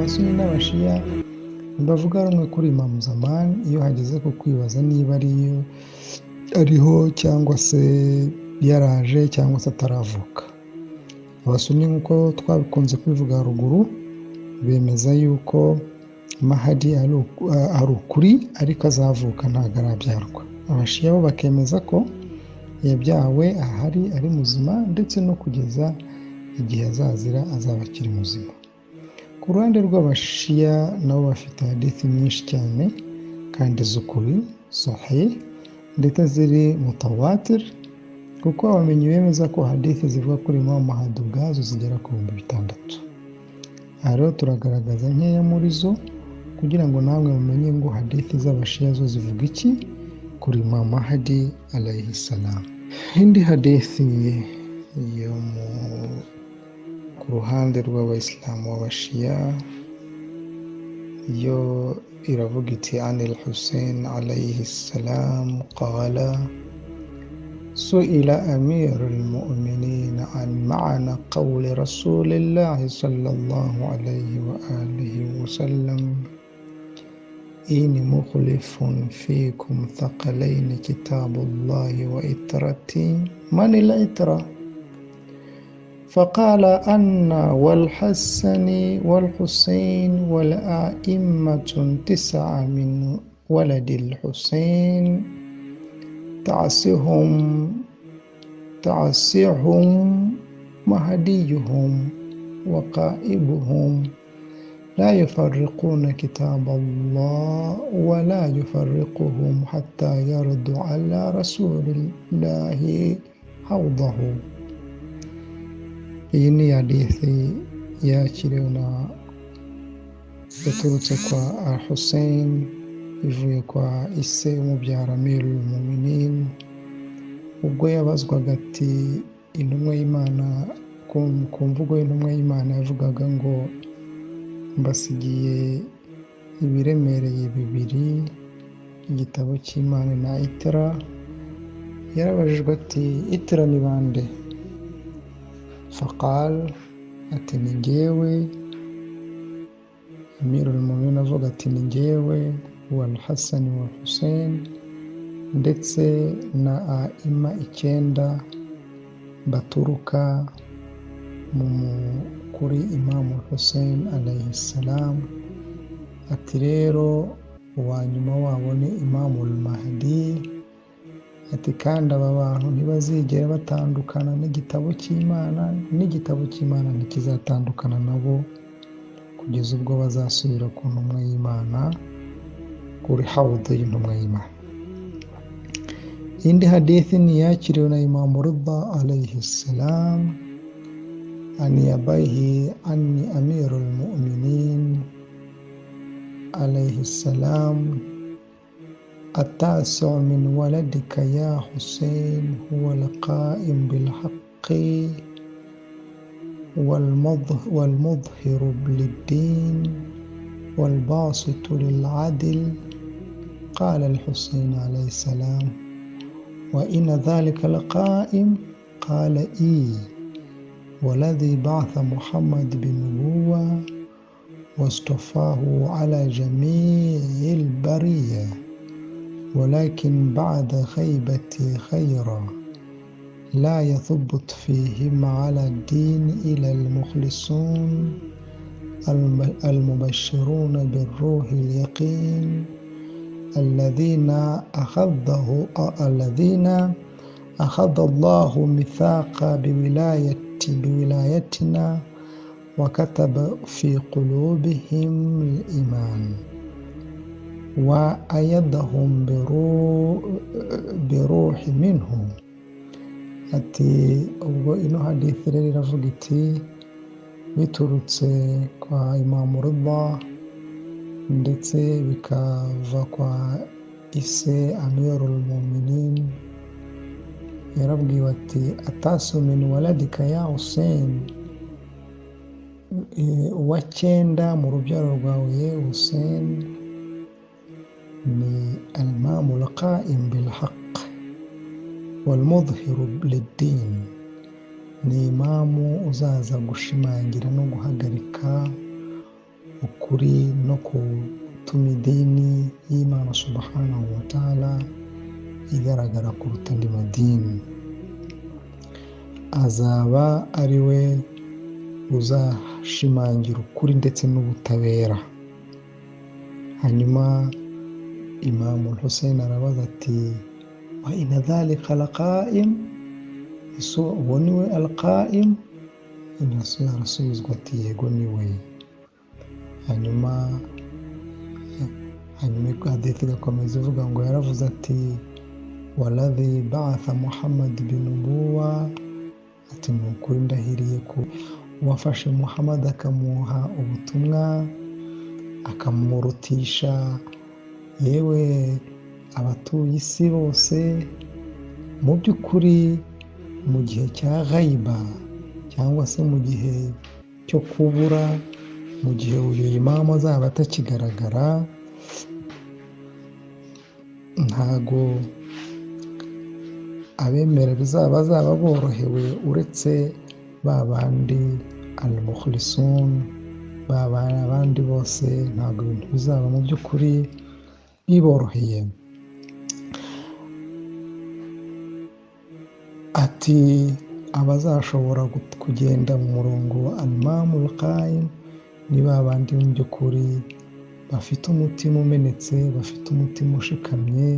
Abasuni n'Abashiya ntibavuga rumwe kuri Imam Zaman iyo hageze ku kwibaza niba ariyo ariho cyangwa se yaraje cyangwa se ataravuka. Abasuni, nk'uko twabikunze kubivuga haruguru, bemeza yuko Mahadi ari ukuri ariko azavuka, ntabwo arabyarwa. Abashiya bo bakemeza ko yabyawe, ahari, ari muzima, ndetse no kugeza igihe azazira azaba akiri muzima. Ku ruhande rw'Abashiya, nabo bafite hadithi nyinshi cyane kandi z'ukuri, sahih, ndetse ziri mutawatir, kuko abamenyi bemeza ko hadithi zivuga kuri Imam Mahdi ubwazo zigera ku 6000. Aha rero turagaragaza nkeya muri zo kugira ngo namwe mumenye ngo hadithi z'Abashiya zo zivuga iki kuri Imam Mahdi alayhi salam. Indi hadithi yo mu ku ruhande rw'Abayisilamu b'Abashiya yo iravuga iti: عن الحسين عليه السلام قال: سئل أمير المؤمنين عن معنى قول رسول الله صلى الله عليه وآله وسلم: إني مخلف فيكم ثقلين، كتاب الله وعترتي، من العترة؟ فقال: أنا والحسن والحسين والأئمة تسعة من ولد الحسين، تاسعهم مهديهم وقائبهم، لا يفرقون كتاب الله ولا يفرقهم حتى يردوا على رسول الله حوضه. Iyi ni hadithi yakiriwe na yaturutse kwa Al Hussein, ivuye kwa ise umubyara Amirul Muminin, ubwo yabazwaga ati intumwa y'Imana, ku mvugo y'intumwa y'Imana yavugaga ngo: "Mbasigiye ibiremereye bibiri, igitabo cy'Imana na itara." Yarabajijwe ati: "Itara ni bande?" Faqal, ati: "Ni njyewe." Amirul Muminin avuga ati: "Ni njyewe, wal Hassan wal Hussein, ndetse na aima icyenda baturuka mu kuri Imamu Hussein alayhi salam." Ati rero uwa nyuma wabo ni Imamu Mahdi. Ati kandi aba bantu ntibazigera batandukana n'igitabo cy'Imana, n'igitabo cy'Imana ntikizatandukana nabo kugeza ubwo bazasubira ku ntumwa y'Imana, kuri hawudu y'intumwa y'Imana. Indi hadithi ni yakiriwe na Imamu Rida alayhi salam: عن أبيه عن أمير المؤمنين عليه السلام: التاسع من ولدك يا حسين هو القائم بالحق والمظهر للدين والباسط للعدل. قال الحسين عليه السلام: وإن ذلك لقائم؟ قال: إي والذي بعث محمد بالنبوة واصطفاه على جميع البرية، ولكن بعد غيبتي خيرا لا يثبت فيهم على الدين إلا المخلصون المبشرون بالروح اليقين الذين أخذ الله ميثاق بولايتنا وكتب في قلوبهم الإيمان وأيدهم بروح منه. Ati ubwo ino hadithi rero iravuga iti biturutse kwa Imamu Rida, ndetse bikava kwa ise Amirul Muminin, yarabwiwe ati: التاسع من ولدك يا Hussein, uwa cyenda mu rubyaro rwawe ye Hussein, ni الإمام القائم بالحق والمظهر للدين, ni imamu uzaza gushimangira no guhagarika ukuri no gutuma idini y'Imana subhanahu wa ta'ala igaragara kuruta andi madini. Azaba ari we uzashimangira ukuri ndetse n'ubutabera. Hanyuma Imamu Hussein arabaza ati wa inna dhalika laqa'im, ese uwo ni we alqa'im? Arasubizwa ati yego ni we. Hanyuma hadithi igakomeza ivuga ngo yaravuze ati waladhi ba'atha Muhammad binubuwa, ati ni ukuri ndahiriye ko uwafashe Muhammad akamuha ubutumwa akamurutisha yewe abatuye isi bose, mu by'ukuri mu gihe cya ghaiba cyangwa se mu gihe cyo kubura, mu gihe uyu imamu azaba atakigaragara, ntago abemera bazaba borohewe uretse ba bandi al-mukhlisun, ba abandi bose ntago ibintu bizaba mu by'ukuri biboroheye. Ati abazashobora kugenda mu murongo wa al-imamu al-qaim ni ba bandi mu by'ukuri bafite umutima umenetse, bafite umutima ushikamye,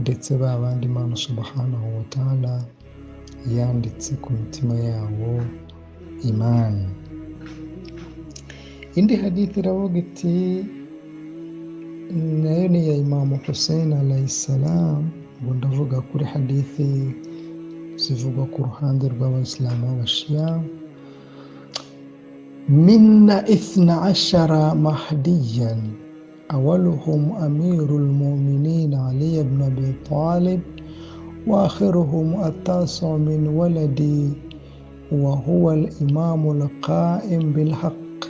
ndetse ba bandi Imana subhanahu wa ta'ala yanditse ku mitima yabo imani. Indi hadithi iravuga iti nayo ni ya Imamu Hussein alayhi salam. Ubwo ndavuga kuri hadithi zivugwa ku ruhande rw'abayisilamu b'abashia. Minna 12 mahdiyan awaluhum amirul mu'minin Ali ibn Abi Talib wa akhiruhum at-tasi' min waladi wa huwa al-imam al-qa'im bil haqq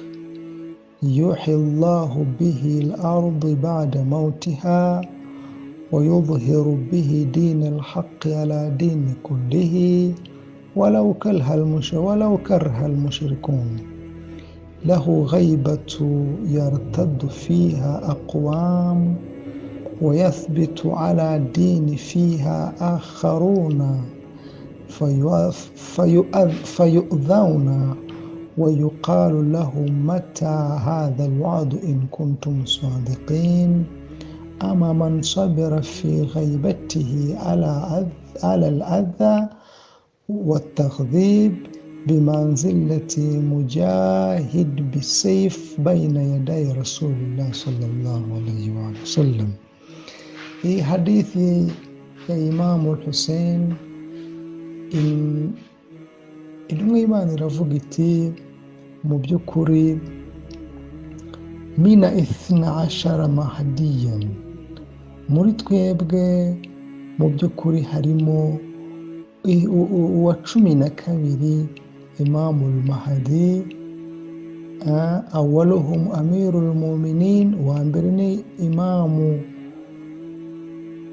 yuhyi Allahu bihi al-ard ba'da mawtiha wa yudhhiru bihi din al-haqq ala din kullihi walau kariha al-mushrikun له غيبة يرتد فيها أقوام ويثبت على دين فيها آخرون فيؤذون ويقال لهم متى هذا الوعد إن كنتم صادقين أما من صبر في غيبته على الأذى والتغذيب بمنزلة مجاهد بالسيف بين يدي رسول الله صلى الله عليه وسلم. في حديث يا إمام الحسين intumwa y'Imana iravuga iti mu by'ukuri mina 12 mahdiyan, muri twebwe mu by'ukuri harimo uwa 12 Imamu al-Mahdi, awaluhum amirul mu'minin, wa mbere ni imamu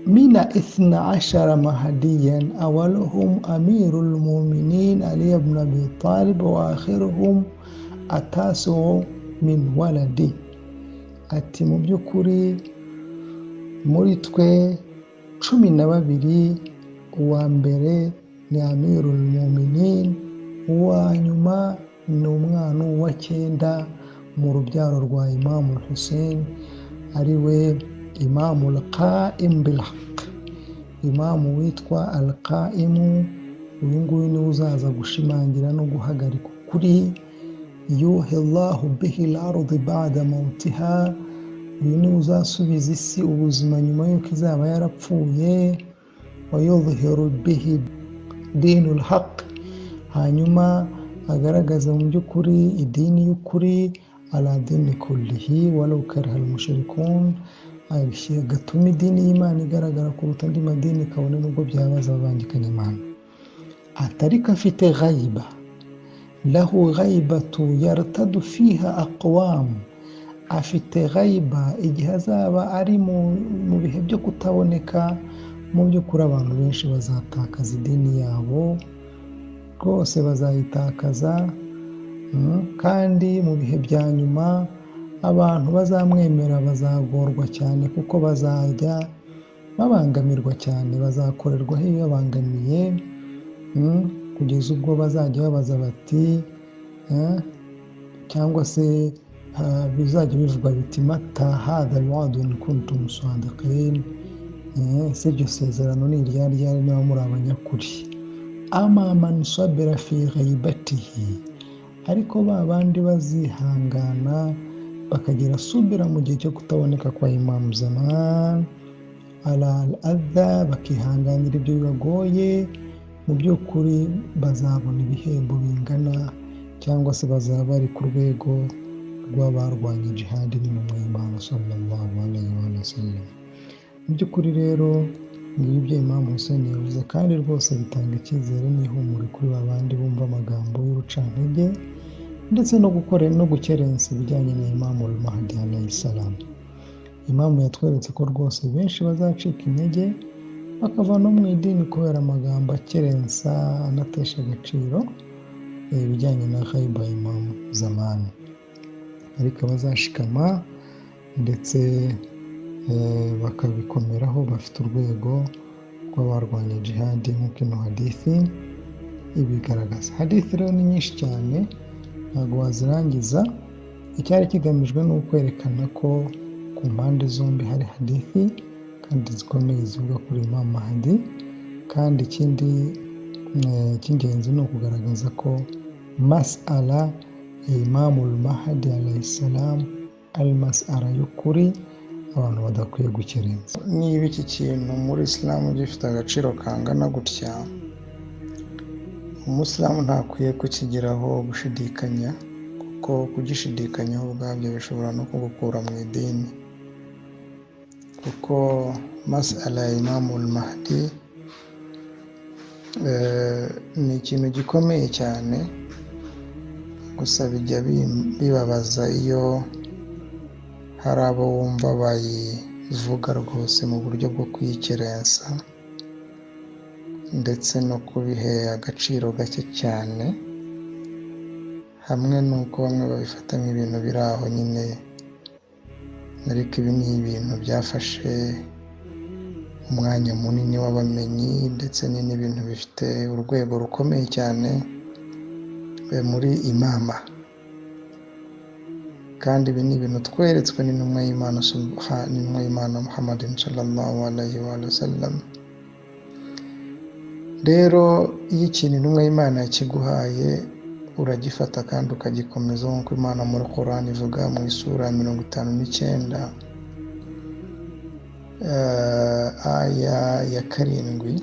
mina 12 mahdiyan awaluhum amirul mu'minin Ali ibn Abi Talib wa akhiruhum atasu min waladi. Ati mu by'ukuri muri twe 12 uwa mbere ni amirul mu'minin, uwa nyuma ni umwana wa 9 mu rubyaro rwa Imamu Hussein, ari we Imamu al-Qa'im bil haqq, imamu witwa al-Qa'imu. Uyu nguyu niwe uzaza gushimangira no guhagarika ukuri. Yuhi Allahu bihi al-ard ba'da mawtiha, uyu niwe uzasubiza isi ubuzima nyuma y'uko izaba yarapfuye. Wa yudhiru bihi dinul haqq, hanyuma agaragaza mu by'ukuri idini y'ukuri, ala dini kullihi walau kariha al-mushrikun, agatuma idini y'Imana igaragara kuruta andi madini kabone nubwo byabaza abangikanya Imana. Atariko afite ghaiba, lahu ghaibatu yartadu fiha aqwam, afite ghaiba igihe azaba ari mu bihe byo kutaboneka. Mu by'ukuri abantu benshi bazatakaza idini yabo rwose, bazayitakaza. Kandi mu bihe bya nyuma Abantu bazamwemera bazagorwa cyane, kuko bazajya babangamirwa cyane, bazakorerwaho ibibabangamiye, kugeza ubwo bazajya babaza bati cyangwa se bizajya bivugwa biti mata hadha alwa'du in kuntum sadiqin, ese iryo sezerano ni irya ryari niba muri abanyakuri? Ama man sabira fi ghaibatihi, ariko ba bandi bazihangana bakagira subira mu gihe cyo kutaboneka kwa Imam Zaman, ala al-adha, bakihanganira ibyo bibagoye, mu by'ukuri bazabona ibihembo bingana, cyangwa se bazaba bari ku rwego rw'abarwanya jihadi n'intumwa y'Imana sallallahu alayhi wa sallam. Mu by'ukuri rero ngibi ibyo Imam Hussein yavuze, kandi rwose bitanga icyizere n'ihumure kuri ba bandi bumva amagambo y'urucantege ndetse no gukora no gukerensa ibijyanye na Imam al-Mahdi alayhi salam. Imam yatweretse ko rwose benshi bazacika intege bakava no mu idini kubera amagambo akerensa anatesha agaciro ibijyanye na ghaiba Imam Zaman, ariko abazashikama ndetse bakabikomeraho bafite urwego rw'abarwanya jihadi, nk'uko ino hadithi ibigaragaza. Hadithi rero ni nyinshi cyane, ntabwo wazirangiza. Icyari kigamijwe ni ukwerekana ko ku mpande zombi hari hadithi kandi zikomeye zivuga kuri Imam Mahdi, kandi ikindi cy'ingenzi ni ukugaragaza ko mas'ala ya Imam al-Mahdi alayhi salam ari mas'ala y'ukuri abantu badakwiye gukerensa. Niba iki kintu muri Isilamu gifite agaciro kangana gutya, umusilamu ntakwiye kukigiraho gushidikanya, kuko kugishidikanyaho ubwabyo bishobora no kugukura mu idini, kuko mas'ala ya Imam al-Mahdi ni ikintu gikomeye cyane. Gusa bijya bibabaza iyo hari abo wumva bayivuga rwose mu buryo bwo kuyikerensa ndetse no kubiha agaciro gake cyane, hamwe n'uko bamwe babifata nk'ibintu biri aho nyine, ariko ibi ni ibintu byafashe umwanya munini w'abamenyi, ndetse ni n'ibintu bifite urwego rukomeye cyane muri imama. Kandi ibi ni ibintu tweretswe n'intumwa y'Imana n'intumwa y'Imana Muhammadin sallallahu alayhi wa sallam. Rero iyo ikintu intumwa y'Imana yakiguhaye uragifata kandi ukagikomeza, nk'uko Imana muri Qur'an ivuga mu isura 59 aya ya 7,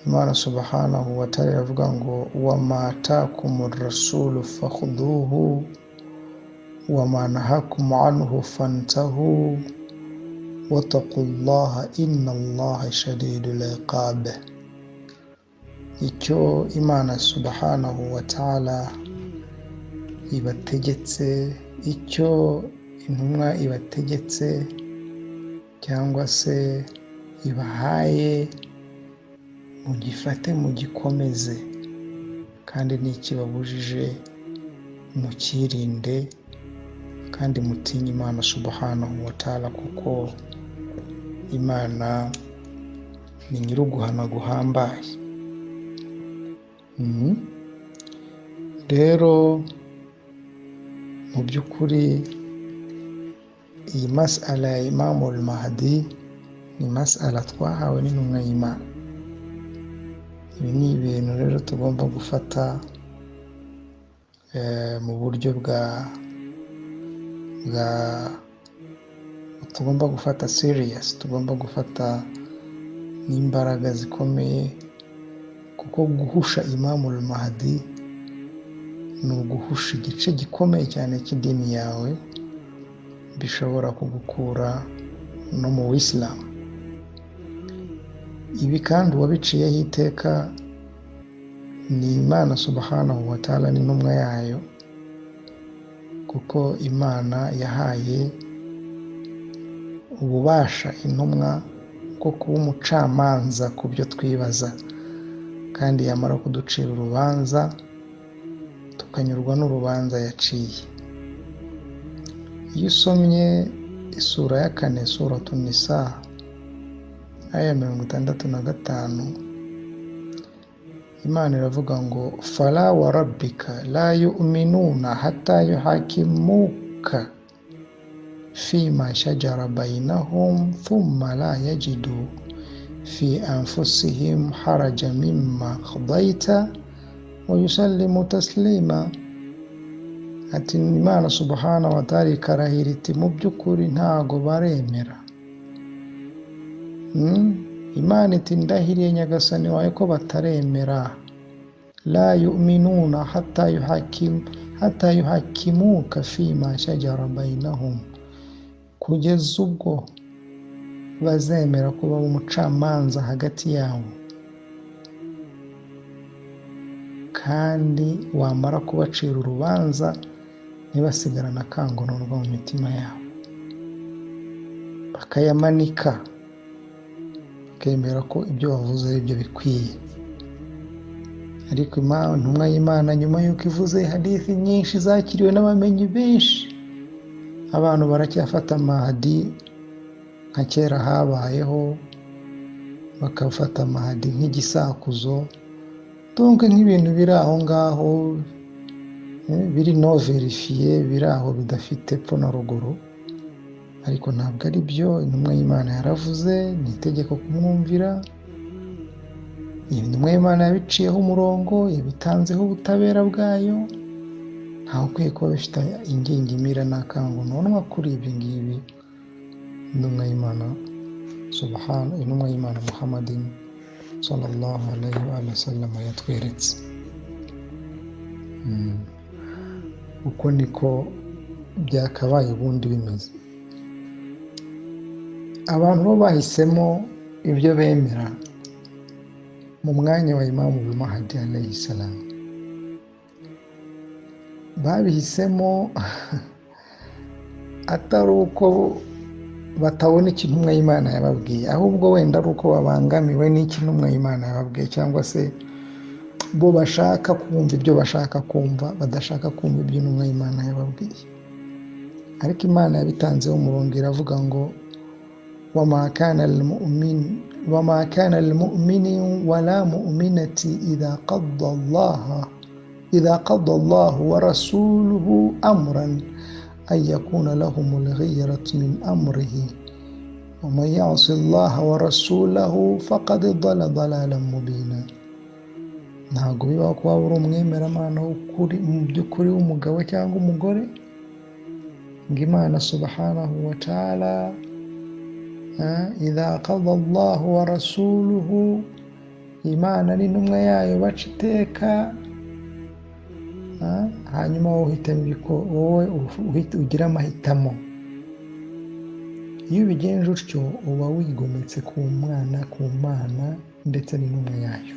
Imana subhanahu wa ta'ala iravuga ngo wama atakumur rasulu fakhuduhu wama nahakum anhu fantahu wattaqullaha inna Allaha shadidul iqab. Icyo Imana subhanahu wa ta'ala ibategetse, icyo intumwa ibategetse cyangwa se ibahaye, mugifate mugikomeze, kandi n'ikibabujije mukirinde, kandi mutinye Imana subhanahu wa ta'ala, kuko Imana ni nyir'uguhana guhambaye. Rero mu by'ukuri iyi mas'ala ya Imam al-Mahdi ni mas'ala twahawe n'intumwa y'Imana. Ibi ni ibintu rero tugomba gufata mu buryo bwa tugomba gufata serious, tugomba gufata n'imbaraga zikomeye, kuko guhusha Imam al-Mahdi ni uguhusha igice gikomeye cyane cy'idini yawe, bishobora kugukura no mu Isilamu. Ibi kandi uwabiciyeho iteka ni Imana subhanahu wa ta'ala n'intumwa yayo, kuko Imana yahaye ububasha intumwa bwo kuba umucamanza ku byo twibaza, kandi yamara kuducira urubanza tukanyurwa n'urubanza yaciye. Iyo usomye isura ya 4, Suratu Nisa, aya 65, Imana iravuga ngo fala wa rabbika la yu'minuna hatta yuhakimuka fima shajara bainahum thumma la yajidu fi anfusihim haraja mimma qadaita wa yusallimu taslima. Ati Imana subhanahu wa ta'ala ikarahira iti mu by'ukuri ntago baremera. Imana iti ndahiriye Nyagasani wawe ko bataremera. La yu'minuna hatta yuhakimuka fima shajara bainahum, kugeza ubwo bazemera kuba umucamanza hagati yabo, kandi wamara kubacira urubanza ntibasigarana akangononwa mu mitima yabo, bakayamanika, bakemera ko ibyo bavuze ari byo bikwiye. Ariko intumwa y'Imana nyuma y'uko ivuze hadithi nyinshi zakiriwe n'abamenyi benshi, abantu baracyafata Mahdi nka kera habayeho, bakafata Mahdi nk'igisakuzo, donc nk'ibintu biri aho ngaho biri no verifiye, biri aho bidafite epfo na ruguru. Ariko ntabwo ari byo. Intumwa y'Imana yaravuze, ni itegeko kumwumvira. Intumwa y'Imana yabiciyeho umurongo, yabitanzeho ubutabera bwayo. Ntawe ukwiye kuba bifite ingingimira n'akangononwa kuri ibi ngibi. Intumwa y'Imana subhana, intumwa y'Imana Muhammadin sallallahu alayhi wa sallam yatweretse. Uko niko byakabaye ubundi bimeze. Abantu bo bahisemo ibyo bemera mu mwanya wa Imamu Mahdi alayhi salam, babihisemo atari uko batabona icyo intumwa y'Imana yababwiye, ahubwo wenda ari uko babangamiwe n'icyo intumwa y'Imana yababwiye, cyangwa se bo bashaka kumva ibyo bashaka kumva, badashaka kumva ibyo intumwa y'Imana yababwiye. Ariko Imana yabitanzeho umurongo, iravuga ngo wama kana lilmu'mini wala mu'minati idha qada Allahu wa rasuluhu amran an yakuna lahumul ghiyaratu min amrihi wa man ya'si Allaha wa rasulahu faqad dalla dalalan mubina. Ntabwo bibaho kuba uri umwemeramana w'ukuri mu by'ukuri w'umugabo cyangwa umugore, ngo Imana subhanahu wa ta'ala idha qada Allahu wa rasuluhu, Imana n'intumwa yayo baca iteka, hanyuma wowe uhitamo, wowe ugira amahitamo. Iyo ubigenje utyo uba wigometse ku mwana, ku Mana ndetse n'intumwa yayo.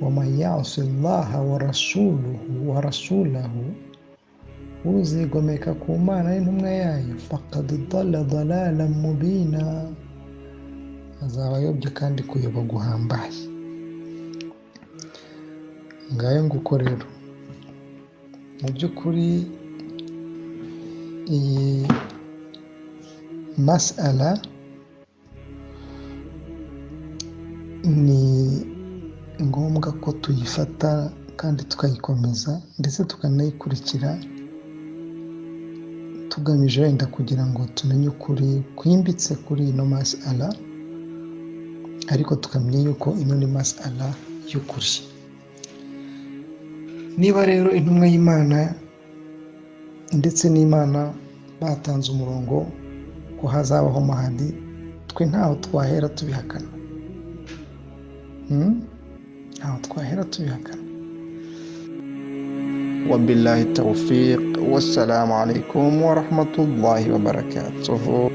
Waman ya'si Allaha wa rasulahu, uzigomeka ku Mana n'intumwa yayo, faqad dalla dalalan mubina, azaba ayobye kandi kuyoba guhambaye. Ngayo nguko rero, mu by'ukuri iyi mas'ala ni ngombwa ko tuyifata kandi tukayikomeza ndetse tukanayikurikira, tugamije wenda kugira ngo tumenye ukuri kwimbitse kuri ino mas'ala, ariko tukamenya yuko ino ni mas'ala y'ukuri. Niba rero intumwa y'Imana ndetse n'Imana batanze umurongo ko hazabaho Mahdi, twe ntaho twahera tubihakana. Ntaho twahera tubihakana. Wabillahi tawfiq, wassalamu alaikum wa rahmatullahi wa barakatuh.